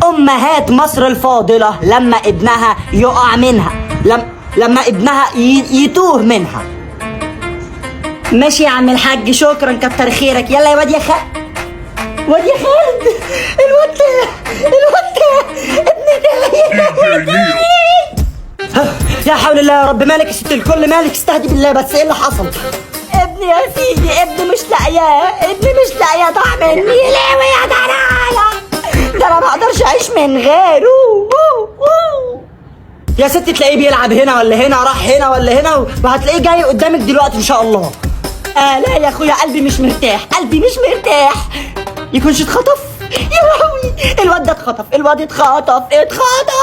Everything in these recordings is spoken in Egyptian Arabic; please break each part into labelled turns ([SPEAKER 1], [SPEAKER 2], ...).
[SPEAKER 1] امهات مصر الفاضلة لما ابنها يقع منها، لما ابنها يتوه منها. ماشي يا عم الحاج، شكرا كتر خيرك. يلا يا واد يا واد يا خالد، الواد ده، الواد ده ابني ده. يا حول الله يا رب، مالك يا ست الكل؟ مالك؟ استهدي بالله، بس ايه اللي حصل؟ ابني يا سيدي، ابني مش لاقياه، ابني مش لاقياه، ضاع مني. ليه يا درايا؟ ده انا ما اقدرش اعيش من غيره. أوه، أوه. يا ست تلاقيه بيلعب هنا ولا هنا، راح هنا ولا هنا، وهتلاقيه جاي قدامك دلوقتي ان شاء الله. آه لا يا اخويا، قلبي مش مرتاح، قلبي مش مرتاح. يكونش اتخطف؟ يا لهوي، الواد ده اتخطف، الواد اتخطف، اتخطف.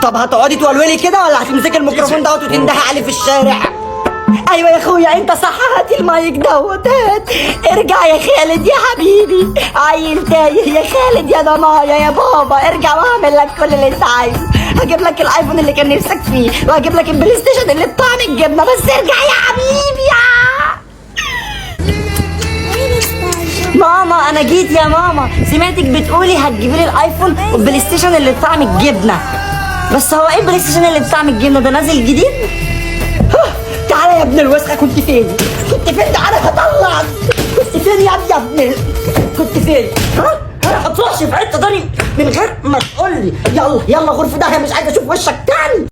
[SPEAKER 1] طب هتقعدي تولولي كده ولا هتمسكي الميكروفون دوت وتندهي عليه في الشارع؟ ايوه يا اخويا انت صح، هات المايك دوت، هات. ارجع يا خالد يا حبيبي، عيل تايه يا خالد يا ضنايا يا بابا، ارجع واعمل لك كل اللي انت عايزه. هجيب لك الايفون اللي كان نفسك فيه، وهجيب لك البلاي ستيشن اللي بطعم الجبنه، بس ارجع يا حبيبي. ماما انا جيت يا ماما، سمعتك بتقولي هتجيبي لي الايفون والبلاي ستيشن اللي بطعم الجبنه، بس هو ايه البلاي ستيشن اللي بطعم الجبنة ده؟ نازل جديد؟ تعالى يا ابن الوسخة، كنت فين؟ كنت فين؟ تعالى هطلعك. كنت فين يا ابن كنت فين؟ ها؟ ها؟ هتروحش في حتة تاني من غير ما تقول لي. يلا يلا غرفة ده، مش عايز اشوف وشك تاني.